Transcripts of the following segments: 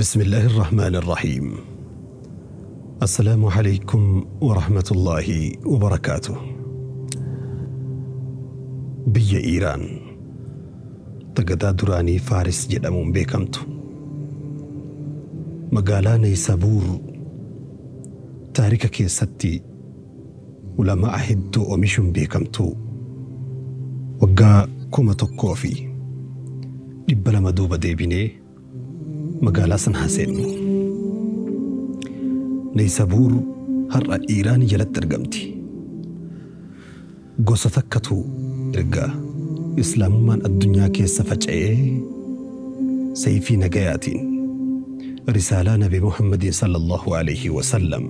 بسم الله الرحمن الرحيم. السلام عليكم ورحمة الله وبركاته. Biyya Iiraan tagadaa duraanii Faaris jedhamuun beekamtu, magaalaa Neeysabuur, taarika keessatti ulamaa hedduu oomishuun beekamtu, waggaa 1200 duuba deebinee magaalaa san haa seennu. Neeysabuur har'a Iiraan jalatti argamti. Gosa takkatu erga Islaamummaan addunyaa keessa faca'ee sayfii nagayaatiin risaalaa Nabi Muhammadin sallallahu alaihi wasallam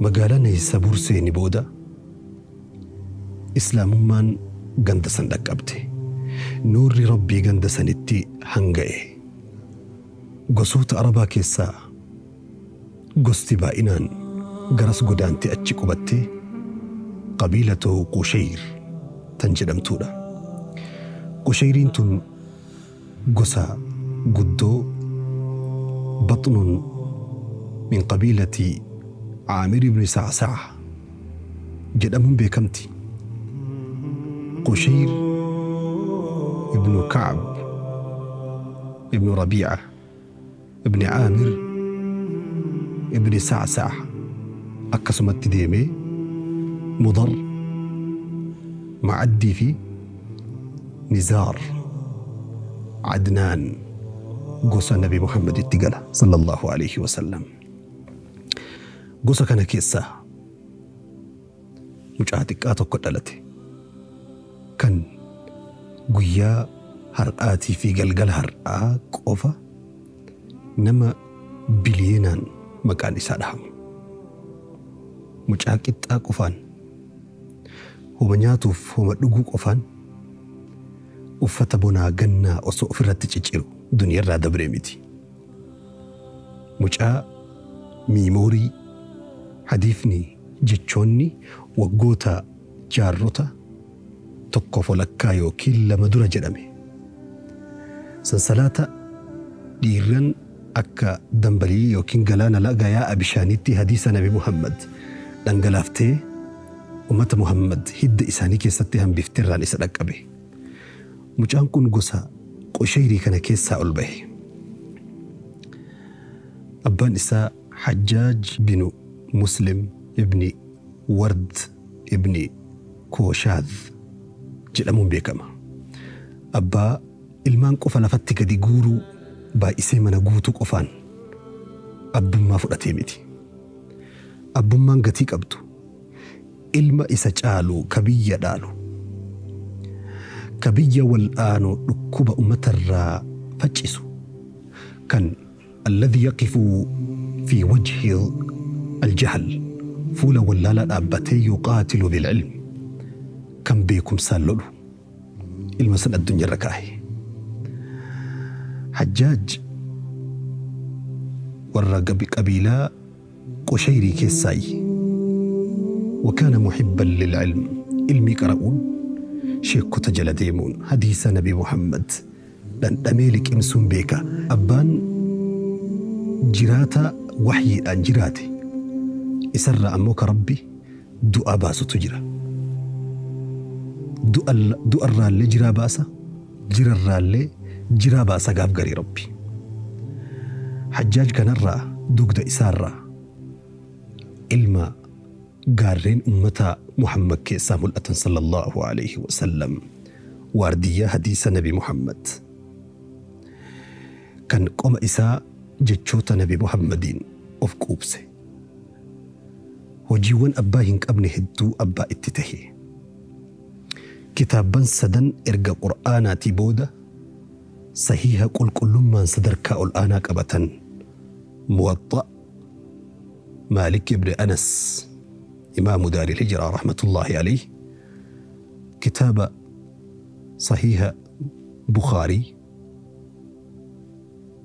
magaalaa Neeysabuur seeni booda Islaamummaan ganda san dhaqqabte. Nuurri Rabbii ganda sanitti hanga'e. Gosoota Arabaa keessaa gosti baay'inaan garas godaante achi qubattee qabiilatu Qushayr tan jedhamtuudha. Qushayriin tun gosa guddoo baxnun min qabiilati Caamir ibni Sacsaca jedhamuun beekamti. Qushayr ibnu Kacb ibnu Rabiica ibni Caamir ibni Sacsaca akkasumatti deemee Mudar, Macaddii fi Nizaar, Cadnaan gosa Nabi Muhammaditti gala sallallahu alaihi wasallam. Gosa kana keessaa mucaa xiqqaa tokko dhalate kan guyyaa har'aatii fi galgala har'aa qofa nama biliyeenaan maqaan isaa dhahamu. Mucaa qixxaa qofaan, homa nyaatuuf homa dhuguu qofaan, uffata bonaa gannaa osoo ofirratti cicciru duniyarraa dabree miti. Mucaa miimoorii hadiifni jechoonni waggoota jaarrota tokkoof walakkaa yookiin lama dura jedhame. Sansalaata dhiirran akka dambalii yookiin galaana laga yaa'a bishaaniitti hadiisa Nabi Muhammad dhangalaaftee ummata Muhammad hidda isaanii keessatti hambiftee irraan isa dhaqqabe. Mucaan kun gosa Qushayrii kana keessaa ol bahe. Abbaan isaa Hajjaaj binu Muslim ibni Ward ibni Kooshaad jedhamuun beekama. Abbaa ilmaan qofa lafatti gadi guuruu baay'isee mana guutuu qofaan abbummaa fudhatee miti. Abbummaan gatii qabdu ilma isa caalu ka biyya dhaalu, ka biyya wal'aanu, dhukkuba uummatarraa faccisu, kan alladhi yaqifu fi wajhi aljahl, fuula wallaalaa dhaabbatee yuqaatilu bilcilm, kan beekumsaan lolu ilma san addunyaarra kaa'e. Hajjaaj warra qabiilaa Qushayrii keessaayi. وكان محبا للعلم، ilmii qara'uun, sheekota jala deemuun, hadiisa Nabi Muhammad dhandhamee liqimsuun beeka. Abbaan jiraata waxyiidhaan jiraate isarraa ammoo ka Rabbi du'a baasutu jira. Du'arraallee jiraa baasa, jirarraallee jiraa baasa gaaf garii Rabbi. Hajjaaj kanarraa dugda isaarraa ilma gaarreen ummata Muhammad keessaa mul'atan sallallahu alaihi wasallam, waardiyyaa hadiisa Nabi Muhammad, kan qoma isaa jechoota Nabi Muhammadiin of quubse. Hojiiwwan abbaa hin qabne hedduu abbaa itti tahe. Kitaabban sadan erga Qur'aanaatii booda sahiha qulqullummaan sadarkaa ol aanaa qabatan, Muwaxxa Maalik ibn Anas إمام دار الهجرة رحمة الله عليه، كتاب صحيح بخاري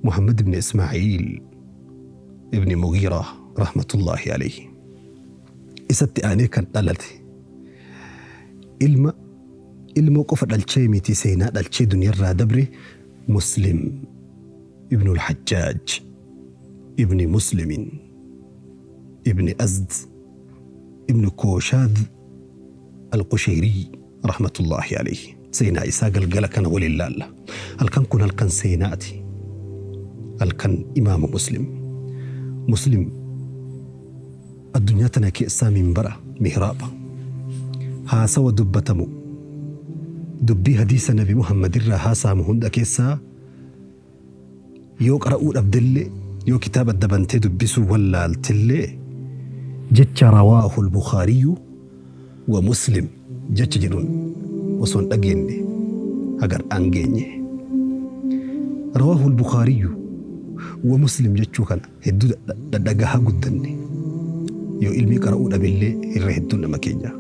محمد بن إسماعيل ابن مغيرة رحمة الله عليه. Isatti aanee kan dhalate ilma ilmoo qofa dhalchee miti, seenaa dhalchee duniyarraa dabre Muslim ibn al-Hajjaj ibn Muslimin ibn Azd ibn Kooshaad al-Qushayri rahmatullahi alayhi. Seenaa isaa galgala kana waliin laalla. Halkan kun halkan seenaati. Halkan imaama Muslim. Muslim addunyaa tana keessaa minbara mihraaba. Haasawa dubbatamu dubbii hadiisa Nabi Muhammad irraa haasa'amu hunda keessaa yoo qara'uu dhabdellee, yoo kitaaba dabantee dubbisuu wallaaltillee, jecha rawaahu al-Bukhaariyyu wa Muslim jecha jedhuun osoo hin dhageenye hagar dhangeenye. Rawaahu al-Bukhaariyyu wa Muslim jechuu kana hedduu dhadhagahaa guddanne, yoo ilmii qara'uu dhabillee irra hedduun nama keenya.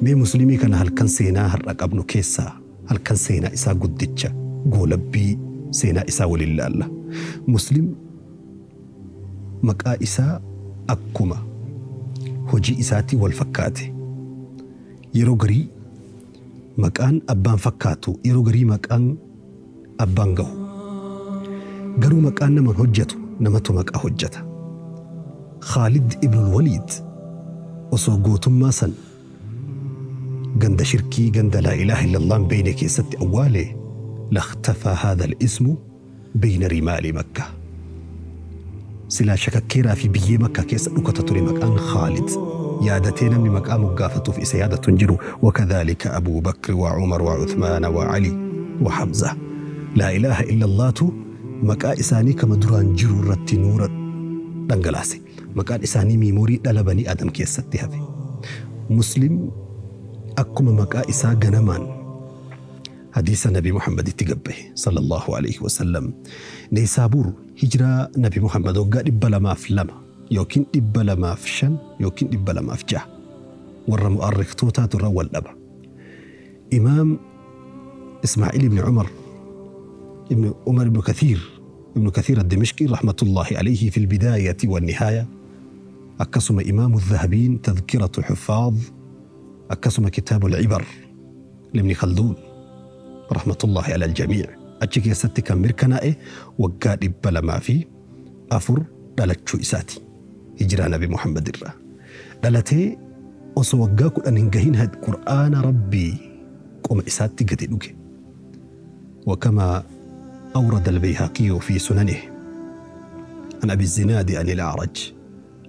Mee Muslimii kana halkan seenaa har'a qabnu keessaa halkan seenaa isaa guddicha goolabbii seenaa isaa waliin laalla. Muslim maqaa isaa akkuma hojii isaatii wal fakkaate. Yeroo garii maqaan abbaan fakkaatu, yeroo garii maqaan abbaan gahu. Garuu maqaan nama hojjetu, namatu maqaa hojjeta. Khaalid ibn Waliid osoo gootummaa san ganda shirkii, ganda laa ilaaha illallah hin beekne keessatti awwaale, lakhtafaa haadha al-ismu bayna rimaali Makka. Silaa shakakkeeraa fi biyyee Makkaa keessa dhukata ture maqaan Khaalid. Yaadatee namni maqaa moggaafatuuf isa yaadatu hin jiru. Wakadhaalika Abuu Bakri wa Umar wa Uthmaana wa Ali wa Hamza. Laa ilaaha illallaatu maqaa isaanii kama duraan jiru irratti nuura dhangalaase. Maqaan isaanii miimoorii dhala banii Adam keessatti hafe. Muslim akkuma maqaa isaa ganamaan hadiisa Nabi Muhammaditti gabbahe sallallahu alaihi wasallam. Neysaabuur hijiraa Nabi Muhammad waggaa 202 yookiin 205 yookiin 206, warra mu'arriktootaatu irra wal dhaba. Imaam Ismaa'il ibn Umar ibn Umar ibn Kathir ad-Dimishqi rahmatullahi alayhi fi al-bidaayati wan-nihaaya, akkasuma Imaamu Dhahabiin Tadhkiratu Huffaaz, akkasuma Kitaabu al-Ibar libni Khalduun rahmatullahi ala al-jamiic, achi keessatti kan mirkanaa'e waggaa 204 dhalachuu isaati hijiraa Nabi Muhammad irraa. Dhalatee osoo waggaa 10 hin gahin Qur'aana Rabbii qoma isaatti gadi dhuge. وكما أورد البيهقي في سننه عن أبي الزناد عن الأعرج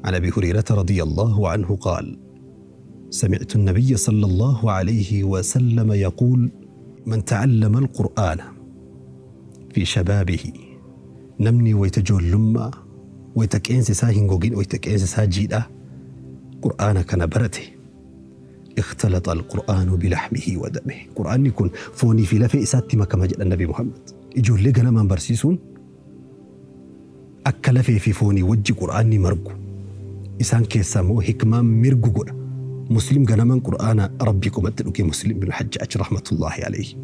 عن أبي هريرة رضي الله عنه قال: سمعت النبي صلى الله عليه وسلم يقول: من تعلم القرآن في شبابه، namni wayta ijoollummaa, wayta qeensi isaa hin gogin, wayta qeensi isaa jiidha qur'aana kana barate, اختلط القرآن بلحمه ودمه، qur'aanni kun foonii fi lafee isaatti makama jedhan Nabi Muhammad. Ijoollee ganamaan barsiisuun akka lafee fi foonii wajji qur'aanni margu, isaan keessaa immoo hikmaan mirgu godha. Muslim ganamaan qur'aana Rabbii qomatti dhuge. Muslim bin Hajjaaj rahmatullahi alayhi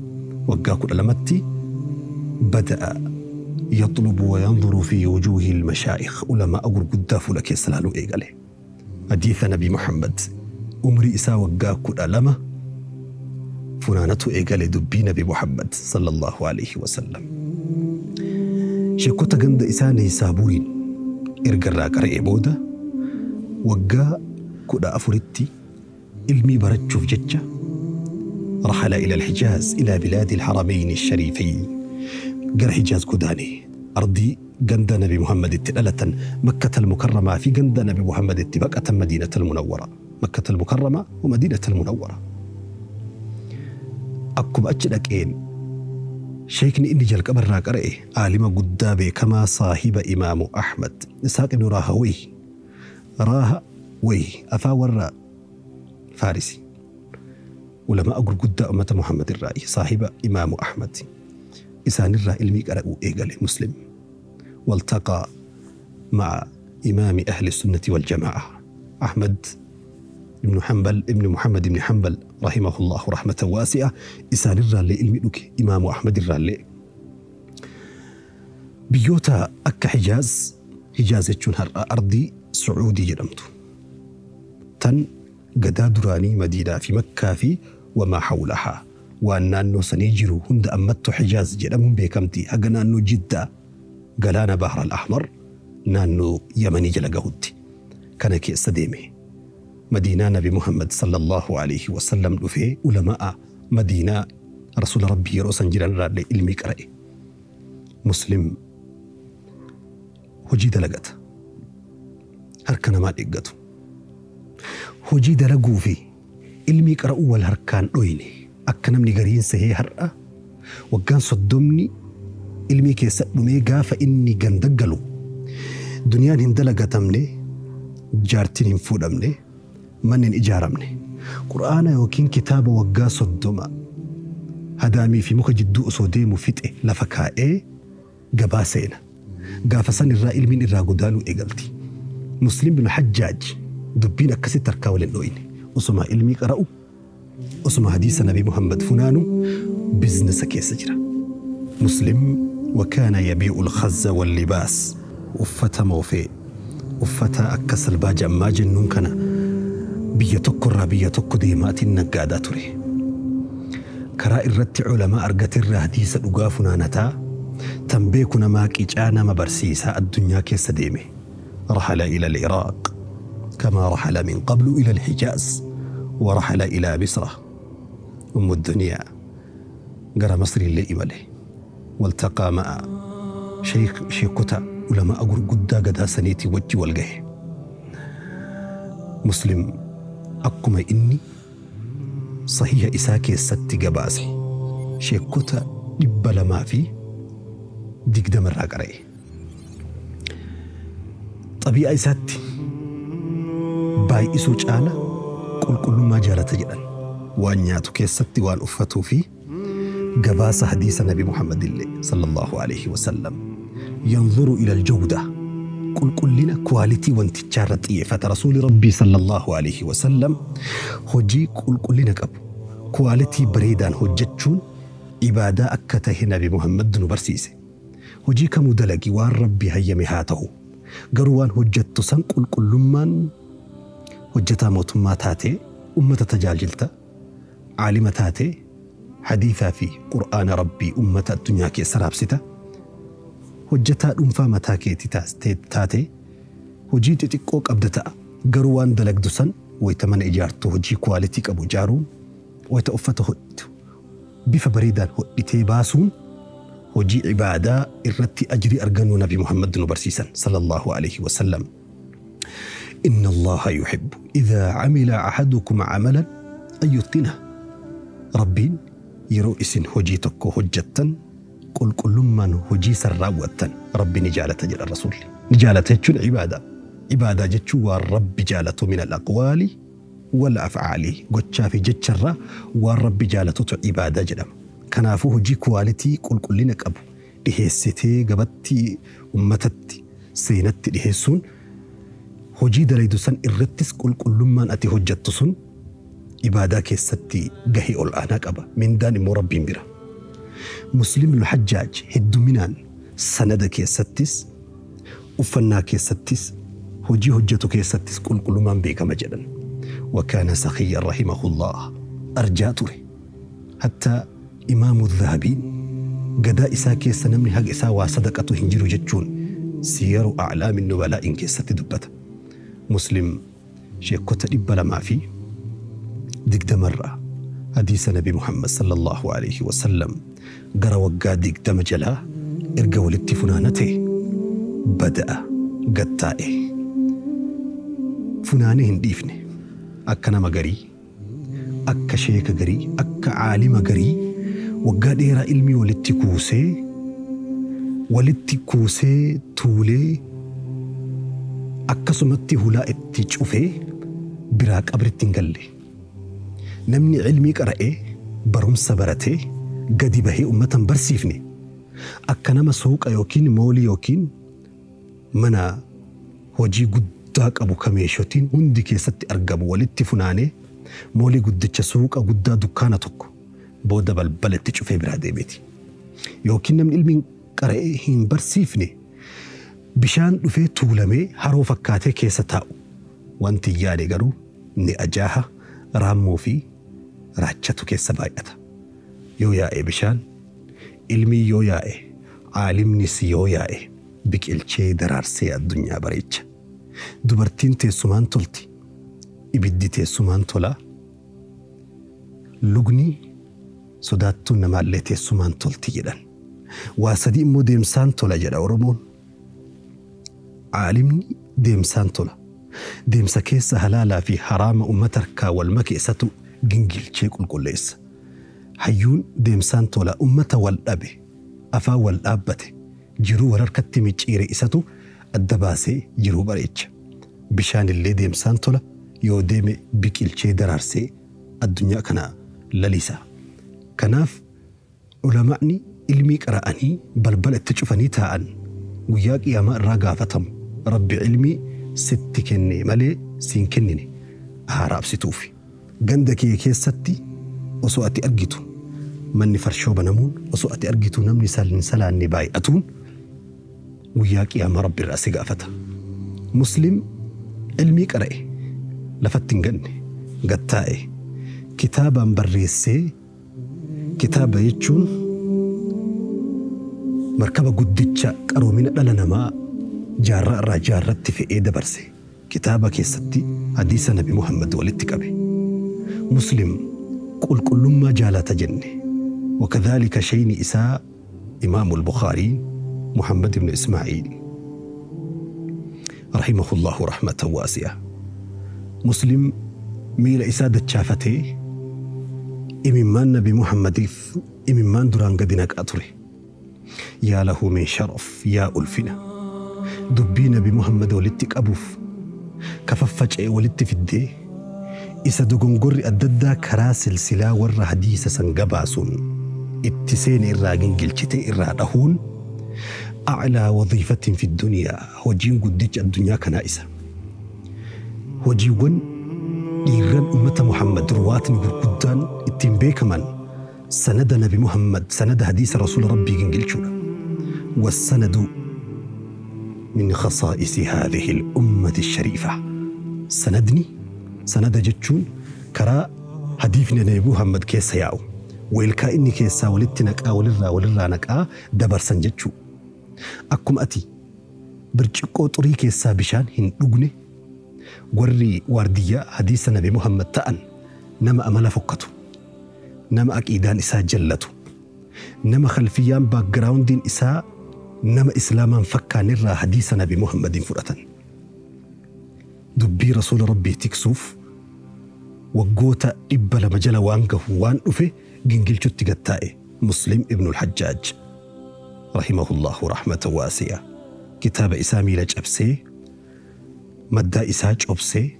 waggaa 12tti بدأ يطلب وينظر في وجوه المشايخ، علماء gurguddaa fuula keessa laaluu eegale. Hadiisa Nabi Muhammad umrii isaa waggaa 12 funaanatu eegale, dubbii Nabi Muhammad sallallahu alaihi wasallam. Sheekota ganda isaa Neysaabuuriin erga irraa qara'ee booda waggaa 14tti ilmii barachuuf jecha رحل إلى الحجاز، إلى بلاد الحرمين الشريفين، gara Hijaaz godaane, ardii ganda Nabi Muhammad itti dhalatan, Makkata al-Mukarramaa fi ganda Nabi Muhammad itti baqatan, Madiinata al-Munawwara. Makkata al-Mukarramaa wa Madiinata al-Munawwara. Akkuma achi dhaqeen sheekni inni jalqaba irraa qara'e aalima guddaa beekamaa, saahiba Imaamu Ahmad, Isaaq ibn Raahawayh. Raahawayh afaan warra Faarisi. Ulamaa gurguddaa ummata Muhammad irraayi, saahiba Imaamu Ahmad. Isaanirraa ilmii qara'uu eegale Muslim. والتقى مع إمام أهل السنة والجماعة أحمد بن حنبل ابن محمد بن حنبل رحمه الله رحمة واسعة. Isaanirraa illee ilmi dhuge, Imaamu Ahmad irraa illee. Biyyoota akka Hijaaz, Hijaaz jechuun har'a ardii Sucuudii jedhamtu, tan gadaa duraanii Madiinaa fi Makkaa fi wamaa hawlahaa, waan naannoo sanii jiru hunda ammattu Hijaaz jedhamuun beekamti, haga naannoo Jiddaa. Galaana Bahar al-Ahmar naannoo Yamanii jala gahutti kana keessa deeme. Madiinaa Nabi Muhammad sallallahu alaihi wasallam dhufee ulamaa Madiinaa Rasuula Rabbii yeroo san jiran irraallee ilmii qara'e. Muslim hojii dalagata. Harka namaa dheeggatu. Hojii dalaguu fi ilmii qara'uu wal harkaan dhoyne akka namni gariin sahee har'a waggaan 30 ilmii keessa dhumee gaafa inni gandaggalu duniyaan hin dalagatamne, jaartiin hin fuudhamne, manni hin ijaaramne. Qur'aana yookiin kitaaba waggaa 30 hadaamii fi muka jidduu osoo deemu fixe lafa kaa'ee gabaa seena. Gaafa san irraa ilmiin irraa godaanuu eegalti. Muslim bin Hajjaaj dubbiin akkasitti harkaa wal hin dhoyne. Osuma ilmii qara'u, osuma hadiisa Nabi Muhammad funaanu biizinasa keessa jira. Muslim wakaana yabii'u al-khazza wal-libaas, uffata moofee, uffata akka salbaa jammaa jennuun kana biyya tokkorraa biyya tokko deemaatiin naggaadaa ture. Karaa irratti ulamaa argaterraa hadiisa dhugaa funaanataa tan beeku namaa qicaa nama barsiisaa addunyaa keessa deeme. Rahala ila al-Iraaq kama rahala min qablu ila al-Hijaaz wa rahala ila Misra ummu duniyaa gara Masriillee imale. Waltaqaa ma'a sheekota ulamaa gurguddaa gadaa saniitii wajji wal gahe. Muslim akkuma inni sahiha isaa keessatti gabaase sheekota 220 irraa qara'e. Xabii'a isaatti baay'isuu caala qulqullummaa jaalata jedhan. Waan nyaatu keessatti waan uffatuu fi gabaasa hadiisa Nabi Muhammad illee sallallahu alaihi wasallam. Yanzuru ila aljawda, qulqullina kwaalitii wantichaa irra xiyyeeffata. Rasuuli Rabbii sallallahu alaihi wasallam hojii qulqullina qabu kwaalitii bareedaan hojjechuun ibaadaa akka tahe Nabi Muhammad nu barsiise. Hojii kamuu dalagi waan Rabbi hayyame haa ta'u, garuu waan hojjettu san qulqullummaan hojjetaa mootummaa taatee ummata tajaajilta, caalima taatee hadiisaa fi qur'aana Rabbii ummata addunyaa keessa raabsita, hojjetaa dhuunfaa mataa keetii taatee hojii xixiqqoo qabda ta'a, garuu waan dalagdu san wayita mana ijaartu hojii kwaalitii qabu ijaaruun, wayita uffata hodhitu bifa bareedaan hodhitee baasuun hojii ibaadaa irratti ajrii argannuu Nabi Muhammad nu barsiisan sallallahu alaihi wasallam. Inna Allaha yuhibbu idhaa amila ahadukum amalan an yutqinah. Rabbiin yeroo isin hojii tokko hojjettan qulqullummaan hojii san raawwattan Rabbi ni jaalata jedha Rasuulli. Ni jaalata jechuun ibaadaa. Ibaadaa jechuun waan Rabbi jaalatu min al-aqwaali wal af'aali, gochaa fi jecharraa waan Rabbi jaalatutu ibaadaa jedhama. Kanaafuu hojii kwaalitii qulqullina qabu dhiheessitee gabatti ummatatti seenatti dhiheessuun hojii dalaydu san irrattis qulqullummaan ati hojjettu sun ibaadaa keessatti gahee ol aanaa qaba. Mindaan immoo Rabbiin bira. Muslim al-Hajjaaj hedduminaan sanada keessattis uffannaa keessattis hojii hojjetu keessattis qulqullummaan beekama jedhan. Wakaana sakhiyyan rahimahullah, arjaa ture. Hatta Imaamu Dhahabiin gadaa isaa keessa namni haga isaa waa sadaqatu hin jiru jechuun Siyaru A'laami Nubalaa'in keessatti dubbata. Muslim sheekota 220 irraa hadiisa Nabi Muhammad sallallahu alaihi wasallam gara waggaa 20 jalaa erga walitti funaanate bada'a gattaa'e. Funaanee hin dhiifne akka nama garii, akka sheeka garii, akka caalima garii waggaa dheeraa ilmii walitti kuusee tuulee akkasumatti hulaa itti cufee biraa qabritti hin galle. Namni ilmii qara'ee barumsa baratee gadi bahee ummata hin barsiifne akka nama suuqa yookiin moolii yookiin mana hojii guddaa qabu kameeshotiin hundi keessatti argamu walitti funaanee moolii guddicha suuqa guddaa dukkaana tokko booda balbala itti cufee biraa deemeeti. Yookiin namni ilmiin qara'ee hin barsiifne bishaan dhufee tuulamee haroo fakkaatee keessa taa'u. Wanti yaade garuu ni ajaaha raammoo fi raachatu keessa baay'ata. Yoo yaa'e bishaan, ilmii yoo yaa'e, caalimnis yoo yaa'e, Biqilchee daraarsee addunyaa bareecha. Dubartiin teessumaan tolti. Ibiddi teessumaan tola. Lugni sodaattuun namaallee teessumaan tolti jedhan. Waa sadii immoo deemsaan tola jedha Oromoon. Caalimni deemsaan tola. Deemsa keessa halaalaa fi haraama uummata harkaa wal make isatu gingilchee qulqulleessa. Hayyuun deemsaan tola uummata wal dhabe, afaan wal dhaabbate, jiruu wal harkatti micciire isatu adda baasee jiruu bareecha. Bishaan illee deemsaan tola yoo deeme biqilchee daraarsee addunyaa kana lalisa. Kanaaf ulamaa'ni ilmii qara'anii balbala itti cufanii taa'an guyyaa qiyaamaa irraa gaafatamu. Rabbi ilmii sitti kenne malee siin kennine haaraabsituufi. Ganda kee keessatti osoo ati argitu manni farshoo banamuun, osoo ati argitu namni hin salaanne baay'atuun guyyaa qiyaamaa Rabbi irraa si gaafata. Muslim ilmii qara'e lafatti hin ganne gattaa'e kitaabaan barreessee. Kitaaba jechuun markaba guddicha qaroomina dhala namaa jaarraa irraa jaarratti fe'ee dabarse. Kitaaba keessatti hadiisa Nabi Muhammad walitti qabe. Muslim qulqullummaa jaalata jenne. Wakadhalika shayni isaa Imaamu al-Bukhaarii Muhammad ibn Ismaa'iil rahimahullahu rahmatan waasi'a. Muslim miila isaa dachaafatee imimmaan Nabi Muhammadiif imimmaan duraan gadi naqaa ture. Yaa lahu min sharaf, yaa ulfina. Dubbii Nabi Muhammad walitti qabuuf ka faffaca'e walitti fiddee isa dogongorri adda addaa karaa silsilaa warra hadiisa san gabaasuun itti seene irraa gingilchitee irraa dhahuun a'laa wadiifatin fi duniyaa, hojiin guddicha addunyaa kanaa isa. Hojiiwwan dhiirran ummata Muhammad ruwaatni gurguddaan ittiin beekaman sanada Nabi Muhammad, sanada hadiisa Rasuula Rabbii gingilchuudha. Wassanadu min khasaa'isi haadhihi al-ummati shariifa. Sanadni sanada jechuun karaa hadiifni Nabi Muhammad keessa yaa'u weelkaa inni keessaa walitti naqaa walirraa naqaa dabarsan jechuu. Akkuma ati birciqqoo xurii keessaa bishaan hin dhugne, warri waardiyyaa hadiisa Nabi Muhammad ta'an nama amala fokkatu, nama aqiidaan isaa jallatu, nama khalfiyyaan baakgiraawundiin isaa nama islaamaan fakkaanirraa hadiisa Nabi Muhammadiin fudhatan. Dubbii Rasuula Rabbii tiksuuf waggoota 200 jala waan gahu waan dhufe gingilchutti gattaa'e Muslim ibnul Hajjaaj rahimahullahu rahmatan waasi'a. Kitaaba isaa miila cabsee maddaa isaa cobsee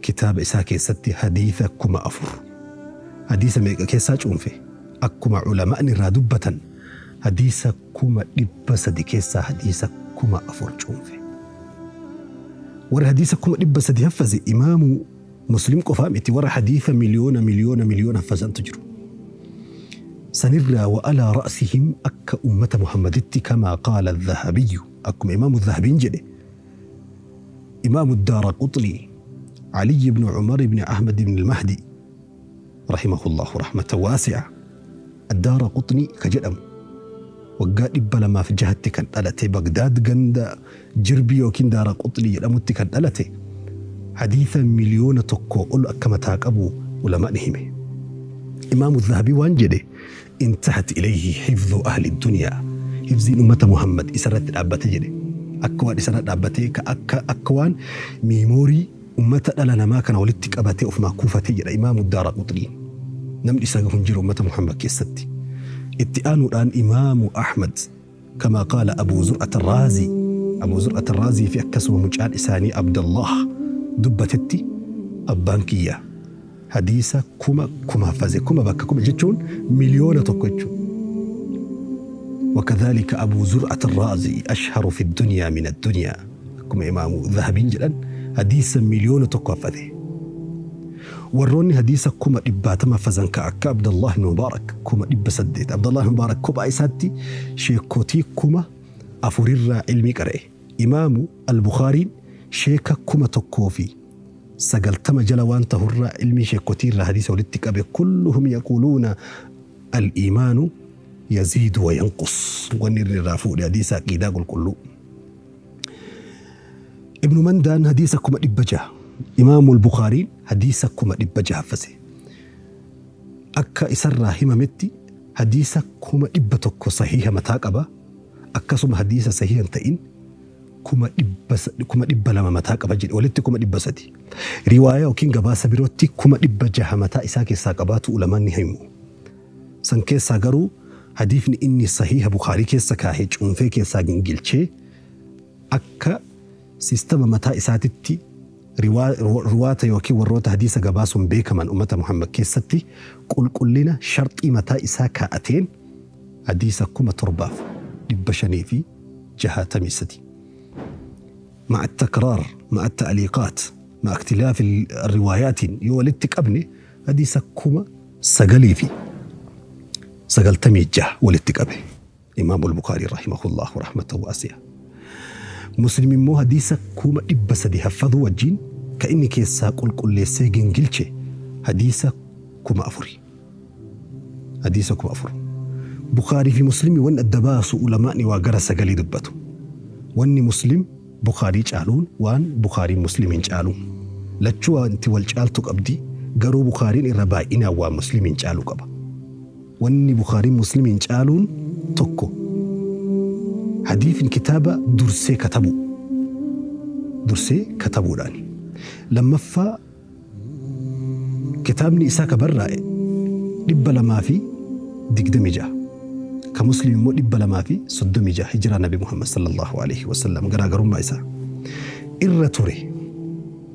kitaaba isaa keessatti hadiisa 4000 hadiisa meeqa keessaa cuunfe akkuma ulamaa'ni irraa dubbatan hadiisa 300,000 keessaa hadiisa 4000 cuunfe. Warra hadiisa 300,000 haffaze imaamu Muslim qofaa miti, warra hadiisa miliyoona miliyoona miliyoona haffazantu jiru. Sanirraa wa alaa ra'sihim akka ummata Muhammaditti kamaa qaala adh-Dhahabiyyu, akkuma imaamu Dhahabiin jedhe, imaamu Daaraqutni Ali ibn Umar ibn Ahmad ibn al-Mahdi rahimahullahu rahmatan waasi'a. Addaaraqutni ka jedhamu waggaa 206tti kan dhalate Bagdaad ganda Jirbii yookiin Daaraqutni jedhamutti kan dhalate hadiisa 1,000,000 ol akka mataa qabu ulamaan hime. Imaamu Dhahabii waan jedhe intahat ilayhi hifdhu ahli dunyaa, hifziin ummata Muhammad isarratti dhaabbate jedhe. Akka waan isarra dhaabbatee akka waan miimoorii ummata dhala namaa kana walitti qabatee ofumaa kuufatee jedha Imaamu Daaraqutni. Namni isa hin jiru ummata Muhammad keessatti. Itti aanuudhaan Imaamu Ahmad kamaa qaala Abuu Zur'at Arraazii, Abuu Zur'at Arraazii fi akkasuma mucaan isaanii Abdallah dubbatetti abbaan kiyya hadiisa 1,000 haffaze. Kuma bakka kuma jechuun 1,000,000 jechuudha. وكذلك أبو زرعة الرازي أشهر في الدنيا من الدنيا كما إمام ذهبين جدا حديث 1,000,000 حفظه. وروني حديث 180,000 فزن كأك عبد الله المبارك 800,000 عبد الله المبارك كوبا إساتي شيكوتي كما أفورير علمي كره. إمام البخاري شيكا 1,090 جلوان تهر علمي شيكوتي الحديث ولتك أبي كلهم يقولون الإيمان يزيد وينقص. Wanni inni irraa fuudhe hadiisa aqiidaa qulqulluu. Ibnu Mandaan hadiisa 600,000, Imaamul Bukaariin hadiisa 600,000 haffase. Akka isarraa himametti hadiisa 100,000 sahiha mataa qaba. Akkasuma hadiisa sahiha hin ta'in 200,000 mataa qaba jedhe, walitti 300,000. Riwaayaa yookiin gabaasa birootti 600,000 mataa isaa keessaa qabaatu ulamaan ni himu. San keessaa garuu hadiifni inni sahiha Bukaarii keessa kaahee cuunfee keessaa gingilchee akka siistama mataa isaatitti ruwaata yookiin warroota hadiisa gabaasuun beekaman ummata Muhammad keessatti qulqullina sharxii mataa isaa kaa'ateen hadiisa 7563. مع التكرار، مع التعليقات، مع اختلاف الروايات، يولدت قبني حديث 9996 ولدت قبني إمام البخاري رحمه الله رحمة واسعة. مسلم مو حديث 300,000 حفظوا وجين كأني كيسا قل قل سيجن جلشة حديث 4,000 حديث 4,000. بخاري في مسلم وان الدباس علماء وقرس قلي دبته واني مسلم بخاري جالون وان بخاري مسلمين جالون لتشوا انت والجالتو قبدي قرو بخاري الربائنا ومسلمين جالو قبا واني بخاري مسلمين جالون توكو حديث كتابة درسي كتبو درسي كتبو لاني لما فا كتابني إساك برا لبلا ما في دقدمجة كمسلم مو لبلا ما في صدمجة هجرة نبي محمد صلى الله عليه وسلم قرا قرم ما إسا إرتوري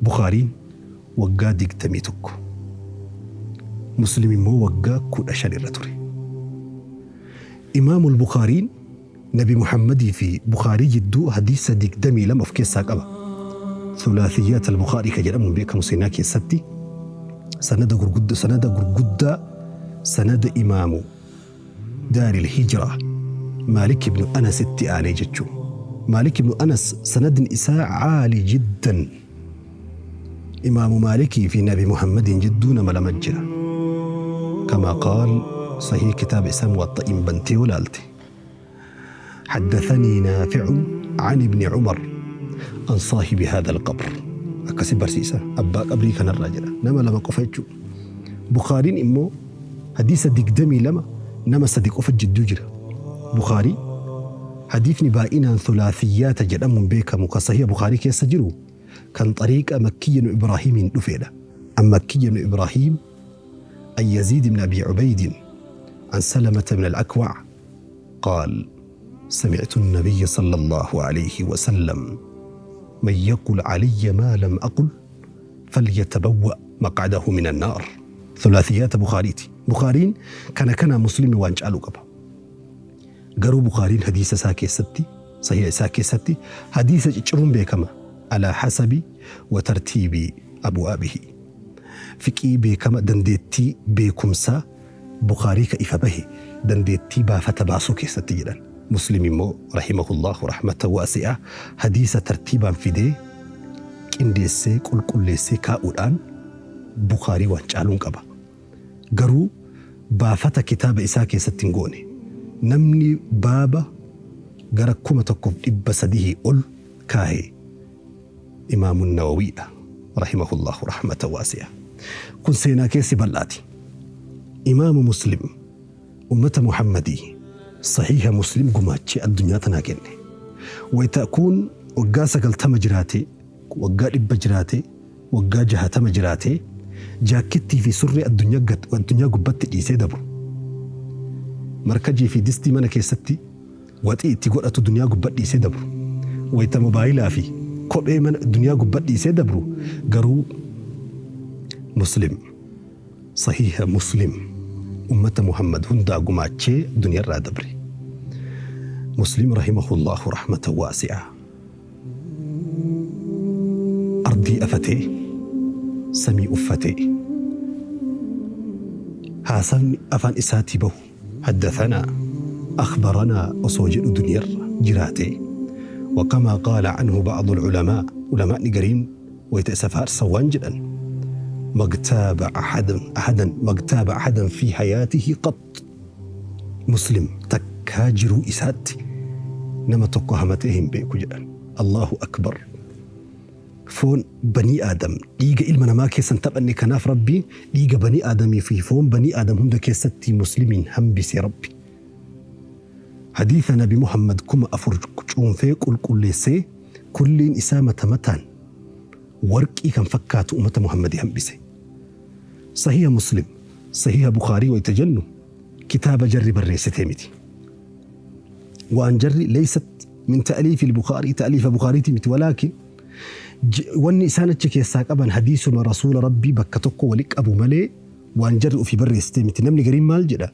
بخاري وقا دقدميتك مسلم مو وقا كل أشان إرتوري. إمام البخاري نبي محمد في بخاري جدو حديث دقدمي لم أفكي ساقبا ثلاثيات البخاري كجرم بك مسيناكي ستي سند غرغد سند غرغد سند إمام دار الهجرة مالك بن أنس التآني جتشو. مالك بن أنس سند إساء عالي جدا. إمام مالك في نبي محمد جدون ملمجرة كما قال صحيح كتاب إسام والطئم بنتي ولالتي. حدثني نافع عن ابن عمر عن صاحب هذا القبر أكسي برسيسة أبا قبري كان الراجل نما لما قفيتشو. بخارين إمو حديث دقدمي لما نما صديق أفج الدجرة. بخاري حديثني بائنا ثلاثيات جدام بيك مقصهية بخاري كيسجرو كان طريق مكي بن إبراهيم نفيدة عن مكي بن إبراهيم أن يزيد بن أبي عبيد عن سلمة بن الأكوع قال سمعت النبي صلى الله عليه وسلم من يقل علي ما لم أقل فليتبوأ مقعده من النار. ثلاثيات بخاريتي بخارين كان مسلم وانجالو قبا قروا بخارين حديث ساكي ستي صحيح ساكي ستي حديث اجرون بكما على حسب وترتيب أبوابه فكي بكما دنديتي بكمسا بخاري كيف به دنديتي بافتباسو كيستي جدا. مسلم مو رحمه الله رحمة واسعة حديث ترتيبا في دي كنديسي كل كلسي كاودان بخاري وانجالون قبا قرو بافتا كتاب إساكي ستنغوني نمني بابا غرا 1300 أول كاهي إمام النووي رحمه الله رحمة واسعة. كن سينا كيسي بلاتي إمام مسلم أمة محمدي صحيح مسلم قماتشي الدنيا تناكني ويتأكون وقا سقلتما جراتي وقا إبا جراتي وقا جهتما جراتي جاكتي في سر الدنيا والدنيا قبت إيسي دبر مركجي في دستي مانا كيستي واتي تقول الدنيا قبت إيسي دبر ويتا موبايلا في كوب من الدنيا قبت إيسي دبرو قرو مسلم صحيح مسلم أمة محمد هندا قماتشي دنيا الرادبري. مسلم رحمه الله رحمة واسعة أرضي أفتي سمي أفتي حسن أفان إساتي به حدثنا أخبرنا أصوجل دنيا جراتي. وكما قال عنه بعض العلماء علماء نقرين ويتأسفار سوان جدا ما اغتاب أحدا ما اغتاب أحدا في حياته قط. Muslim takkaa jiruu isaatti nama tokko hamatee hin beeku jedhan. Allahu akbar. Foon banii Aadam dhiiga ilma namaa keessan taphanne, kanaaf Rabbi dhiiga banii Aadamii fi foon banii Aadam hunda keessatti Muslimiin hambise Rabbi. Hadiisa Nabi Muhammad 4000 cuunfee qulqulleessee kulliin isaa mata mataan warqii kan fakkaatu ummata Muhammadii hambise. Sahiha Muslim, Sahiha Bukhaarii wayita jennu kitaaba jarri barreessitee miti. Waan jarri leeysat min ta'liifi al-Bukhaarii, ta'liifa Bukhaariitii miti, walaakin wanni isaan achi keessaa qaban hadiisuma rasuula Rabbii bakka tokko wali qabu malee waan jarri ofii barreessitee miti. Namni gariin maal jedha?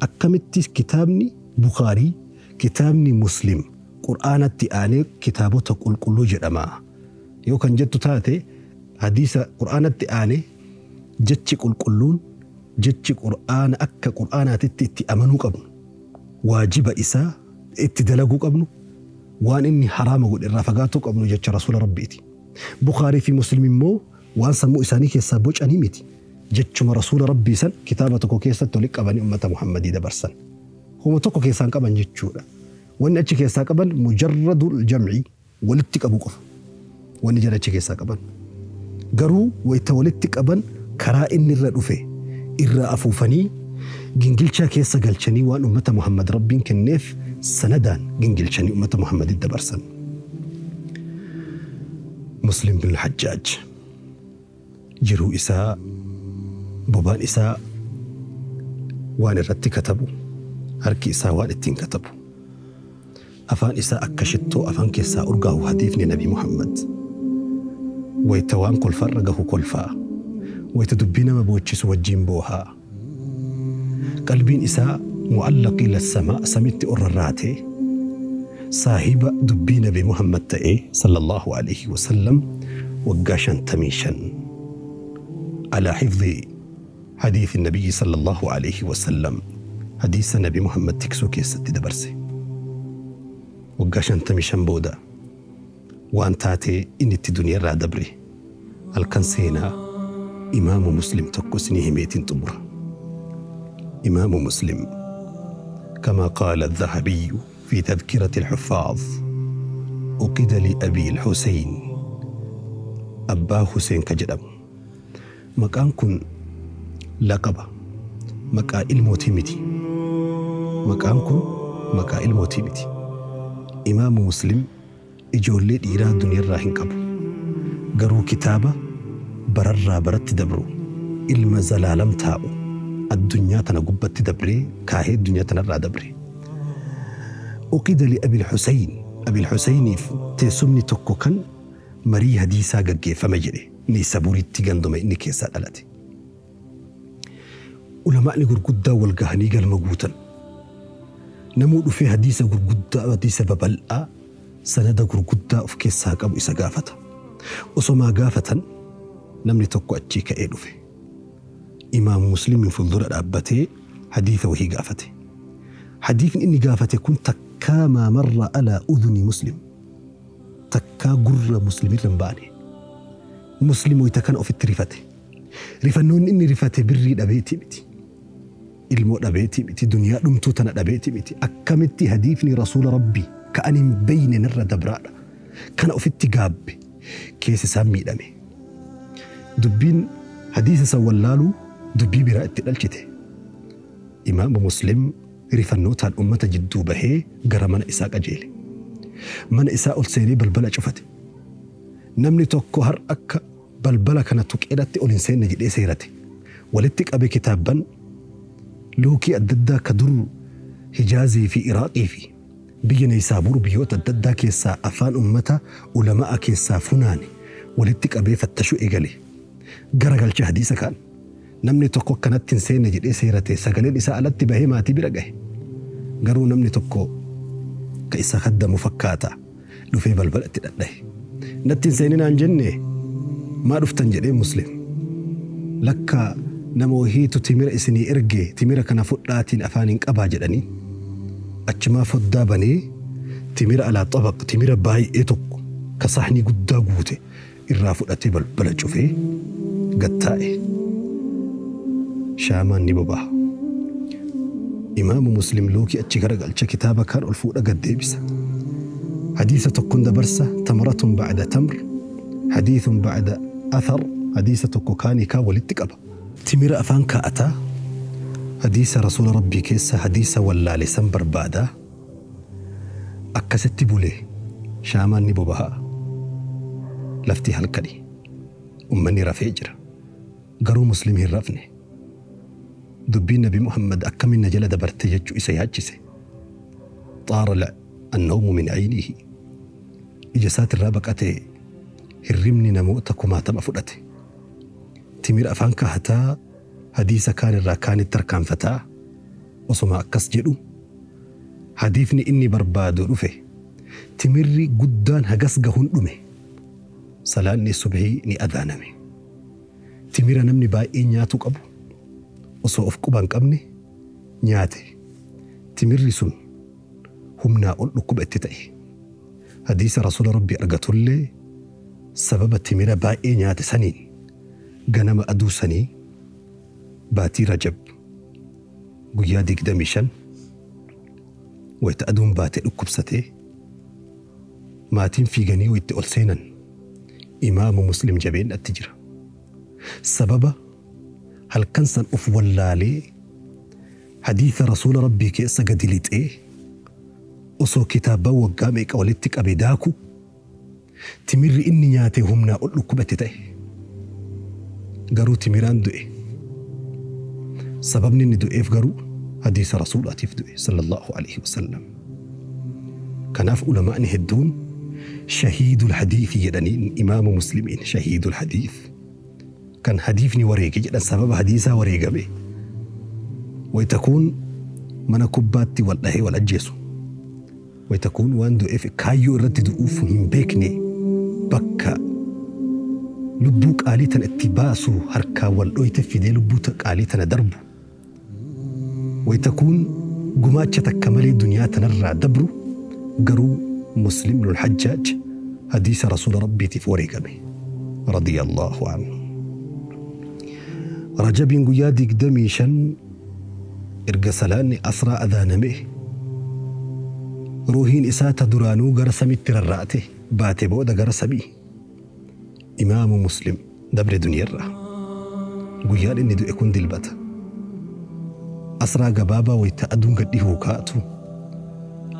Akkamitti kitaabni Bukhaarii, kitaabni Muslim Qur'aanatti aanee kitaabota qulqulluu jedhama? Yoo kan jettu taate, hadiisa Qur'aanatti aanee jechi qulqulluun, jechi Qur'aana akka Qur'aanaatitti itti amanuu qabnu, waajiba isaa itti dalaguu qabnu, waan inni haraama godhe irraa fagaatuu qabnu jecha rasuula Rabbiiti. Bukhaarii fi Muslim immoo waan sammuu isaanii keessaa bocanii miti. Jechuma rasuula Rabbii san kitaaba tokko keessatti walitti qabanii ummata Muhammadii dabarsan. Homa tokko keessaan qaban jechuudha. Wanni achi keessaa qaban mujarradul jam'i, walitti qabu qofa. Wanni jara achi keessaa qaban. Garuu wayita walitti qaban karaa inni irra dhufe irraa afuufanii gingilchaa keessa galchanii waan ummata Muhammad Rabbiin kenneef sanadaan gingilchanii ummata Muhammaditti dabarsan. Muslim bin Hajjaaj jiruu isaa, bobaan isaa waan irratti katabu, harki isaa waan ittiin katabu, afaan isaa akka shittoo afaan keessaa urgaa'u hadiifni Nabi Muhammad. Wayita waan kolfarra gahu kolfaa, wayita dubbii nama boochisu wajjiin boohaa, qalbiin isaa mu'allaq ila samaa, samitti ol rarraatee saahiba dubbii Nabi Muhammad ta'ee sallallahu alaihi wasallam waggaa 55 على حفظ حديث النبي صلى الله عليه وسلم، حديث النبي محمد tiksuu keessatti dabarse. Waggaa 55 booda waan taatee inni itti duniyaarraa dabre halkan seenaa imaamu Muslim tokko isinii himeetiin xumura. Imaamu Muslim, كما قال الذهبي في تذكرة الحفاظ، أقد لأبي الحسين، أبا حسين كجدم. Maqaan kun laqaba, maqaa ilmootii miti. Maqaan kun maqaa ilmootii miti. Imaamu Muslim ijoollee dhiiraa duniyaarraa hin qabu. Garuu kitaaba bararraa baratti dabru, ilma zalaalam taa'u addunyaa tana gubbatti dabree kaahee addunyaa tanarraa dabre. أقد لأبي الحسين، أبي الحسينiif teessumni tokko kan marii hadiisaa gaggeeffame jedhe Niisaburitti, ganduma inni keessaa dhalate. Ulamaa'ni gurguddaa wal gahanii galma guutan. Namuu dhufee hadiisa gurguddaa, hadiisa babal'aa, sanada gurguddaa of keessaa qabu isa gaafata. Osomaa gaafatan namni tokko achii ka'ee dhufe. Imaamu Muslimiin fuuldura dhaabbatee hadiisa wahii gaafate. Hadiifni inni gaafate kun takkaa ما مر على أذن مسلم, takkaa gurra Muslimirra hin baane. Muslim wayita kana ofitti rifate. Rifannoonni inni rifate birrii dhabeetii miti. Ilmoo dhabeetii miti. Duniyaa dhumtuu tana dhabeetii miti. Akkamitti hadiifni rasuula Rabbii ka ani hin beeyne narra dabraadha? Kana ofitti gaabbe. Keessa isaan miidhame. Dubbiin hadiisa san wallaaluu dubbii biraa itti dhalchite. Imaama Muslim rifannootaan ummata jidduu bahee gara mana isaa qajeele. Mana isaa ol seenee balbala cufate. Namni tokko har akka balbala kana tuqeedhatti ol hin seenne jedhee seerate. Walitti qabe kitaabban luukii adda addaa ka dur Hijaazii fi Iraaqii fi biyya Neysaabuur biyyoota adda addaa keessaa afaan ummata ulamaa keessaa funaane walitti qabee fattashuu eegale. Garagalcha hadiisa kaan. Namni tokko akkanatti hin seenne jedhee seerate, sagaleen isaa alatti bahee maatii bira gahe. Garuu namni tokko ka isa kaddamu fakkaata dhufee balbala itti dhadhahe. "Natti hin seeninaan jenne, maa dhuftan?" jedhee Muslim. "Lakka nama wahiitu timira isinii erge, timira kana fudhaatiin afaan hin qabaa" jedhanii. Achumaa foddaa banee timira alaa xabaq, timira baay'ee tokko ka sahnii guddaa guute irraa fudhatee balbala cufee gattaa'e. Shaamaan ni boba'a. Imaamu Muslim luukii achi garagalcha, kitaaba kaan ol fuudha gad deebisa. Hadiisa tokkon dabarsa, tamaratun ba'da tamr, hadiithun ba'da athar, hadiisa tokko kaanii kaan walitti qaba. Timira afaan kaa'ataa, hadiisa rasuula rabbii keessa hadiisa wallaale san barbaadaa. Akkasitti bulee shaamaan ni boba'a. Lafti halkani. Ummanni rafee jira. Garuu Muslim hin rafne. Dubbiin Nabi Muhammad akkamiin na jala dabarte jechuu isa yaachise. Xaara annawmu min aynihi. Ija isaatirraa baqatee hirribni namoota kumaatama fudhate. Timira afaan kaahataa, hadiisa kaan irraa kaanitti tarkaanfataa, osoma akkas jedhu hadiifni inni barbaadu dhufe. Timirri guddaan hagas gahuun dhume. Salaanni subhii ni adaaname. Timira namni baay'ee nyaatu qabu osoo of quba hin qabne nyaate. Timirri sun humnaa ol dhukkuba itti ta'e. Hadiisa rasuula rabbii argatullee sababa timira baay'ee nyaate saniin ganama aduu sanii baatii Rajab guyyaa 25 wayita aduun baatee dhukkubsatee maatiin fiiganii wayitti ol seenan Imaamu Muslim jabeenatti jira. Sababa halkan san of wallaalee hadiisa rasuula rabbii keessa gadi lixee osoo kitaabban waggaa meeqa walitti qabe daaku timirri inni nyaate humnaa ol dhukkubate ta'e. Garuu timiraan du'e. Sababni inni du'eef garuu hadiisa rasuulaatiif du'e sallallahu alaihi wasallam. Kanaaf ulamaa'ni hedduun shahiidul hadiifi jedhaniin Imaamu Muslimiin shahiidul hadiif. Kan hadiifni wareege jedhan sababa hadiisaa wareegame. Wayita kuun mana kubbaatti wal dhahee wal ajjeesu. Wayita kuun waan du'eef kaayyoo irratti du'uuf hin beekne bakka lubbuu qaalii tana itti baasu harkaa wal dhoyte fidee lubbuu qaalii tana darbu. Wayita kuun gumaacha takka malee duniyaa tanarraa dabru garuu Muslim ibnul Hajjaaj hadiisa rasuula rabbiitiif wareegame. Radiyallahu anhu. Rajabiin guyyaa 25 erga salaanni asraa adaaname ruuhiin isaa ta duraanuu gara samitti rarra'ate baate booda gara samii Imaamu Muslim dabre duniyarraa. Guyyaan inni du'e kun dilbata. Asraa gabaabaa wayita aduun gad dhihuu kaatu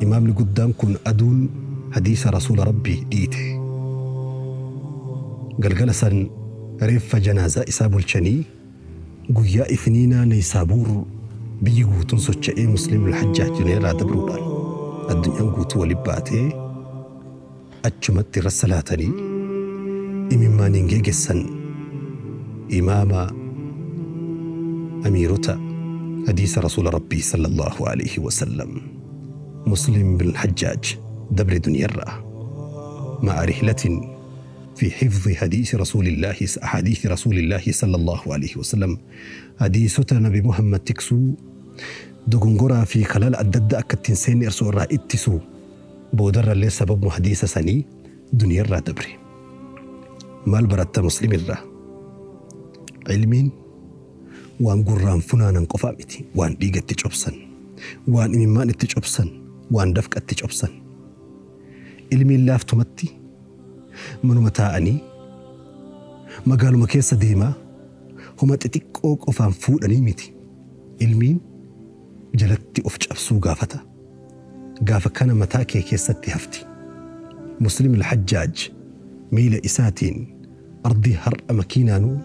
imaamni guddaan kun aduun hadiisa rasuula rabbii dhiite. Galgala san reeffa janaazaa isaa bulchanii guyyaa ifniinaa Neysaabuur biyyi guutuun socho'ee Muslim al-Hajjaaj duniyarraa dabruudhaan addunyaan guutuu waliin baatee achumatti irra salaatanii imimmaaniin geeggessan imaama amiirota hadiisa rasuula rabbii sallallahu alaihi wasallam. Muslim bin Hajjaaj dabre duniyarraa ma'a rihlatin في حفظ حديث رسول الله أحاديث رسول الله صلى الله عليه وسلم. حديث نبي محمد تكسو دغنغورا في خلال الدد أكتين سين إرسو الرائد تسو بودر اللي سبب حديث سني دنيا الرا دبري. مال برات مسلم الرا علمين وان قران فنانا قفامتي وان ديقت تجوبسن وان إممان تجوبسن وان دفقت تجوبسن. علمي لافتمتي manuma taa'anii magaaluma keessa deemaa homa xixiqqoo qofaan fuudhanii miti. Ilmiin jalatti of cabsuu gaafata. Gaafa kana mataa kee keessatti hafti. Muslim al-Hajjaaj miila isaatiin ardii har'a makiinaanuu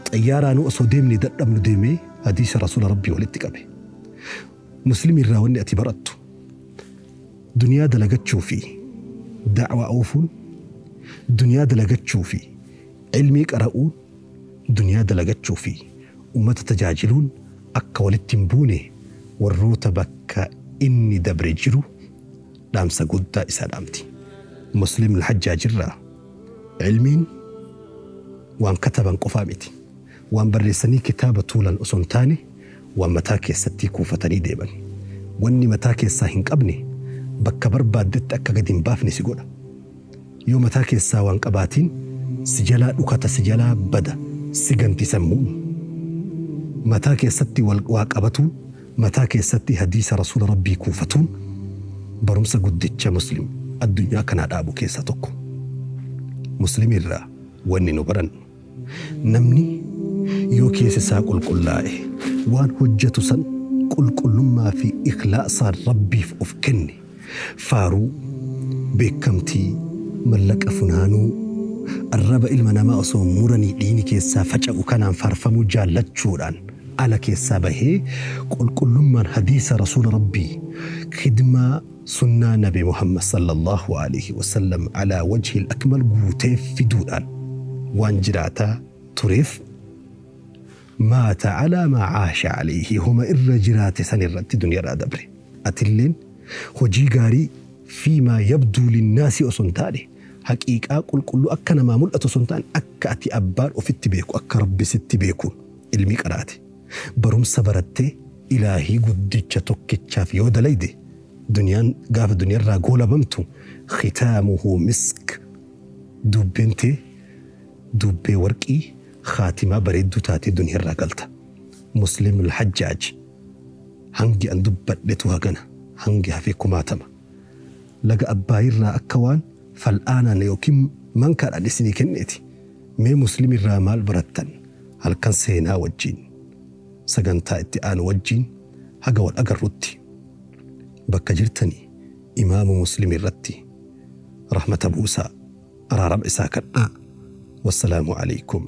xayyaaraanuu osoo deemne dadhabnu deemee hadiisa rasuula rabbii walitti qabe. Muslim irraa wanni ati barattu duniyaa dalagachuu fi da'waa oofuun duniyaa dalagachuu fi ilmii qara'uun duniyaa dalagachuu fi ummata tajaajiluun akka walitti hin buune warroota bakka inni dabre jiru dhaamsa guddaa isaa dhaamti. Muslim al-Hajjaaj irraa ilmiin waan kataban qofaa miti. Waan barreessanii kitaaba tuulan osoo hin taane waan mataa keessatti kuufatanii deeman. Wanni mataa keessaa hin qabne bakka barbaaddetti akka gadi hin baafne si godha. Yoo mataa keessaa waan qabaatiin si jalaa dhukata, si jalaa bada, si ganti sammuun. Mataa keessatti waa qabatu, Mataa keessatti hadiisa Rasuula Rabbii kuufatuun barumsa guddicha Muslim addunyaa kanaa dhaabu keessaa tokko. Muslim irraa wanni nu barannu, namni yoo keessa isaa qulqullaa'e, waan hojjetu san qulqullummaa fi ikhlaasaan Rabbiif of kenne, faaruu, beekamtii, mallaqa funaanuu, arraba ilma namaa osoo muranii dhiini keessaa faca'u kanaan faarfamuu jaallachuudhaan ala keessaa bahee, qulqullummaan hadiisa Rasuula Rabbii, khidmaa sunnaa Nabi Muhammad sallallahu alaihi wasallam alaa wajhi akmal guutee fiduudhaan waan jiraataa tureef, maata alaa maa caasha alayhi, homa irra jiraate san irratti duniyaarraa dabre. Atilleen hojii gaarii fiimaa yabduu linnaasi osoo hin taane, haqiiqaa qulqulluu akka namaa mul'atu osoo hin taane, akka ati abbaan ofitti beeku, akka Rabbi sitti beekuun ilmi qaraate, barumsa barattee ilaahii guddicha tokkichaaf yoo dalayde, duniyaan gaafa duniyaarraa goolabamtu khitaamuhu misk, dubbeen tee dubbee warqii khaatimaa bareedduu taatee duniyaarraa galta. Muslim al-Hajjaaj, hangi an dubbadhetu hagana, hangi hafee kumaatama. Laga Abbaayirraa akka waan fal'aanaan yookiin mankaadhaan isinii kenneeti. Mee Muslim irraa maal barattan? Halkan seenaa wajjin, sagantaa itti aanu wajjin haga wal agarrutti, bakka jirtanii imaamu Muslim irratti rahmata buusaa, araarama isaa kadhaa. Wassalaamu alaykum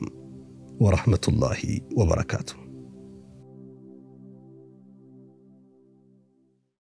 wa rahmatullaahi wa barakaatuh.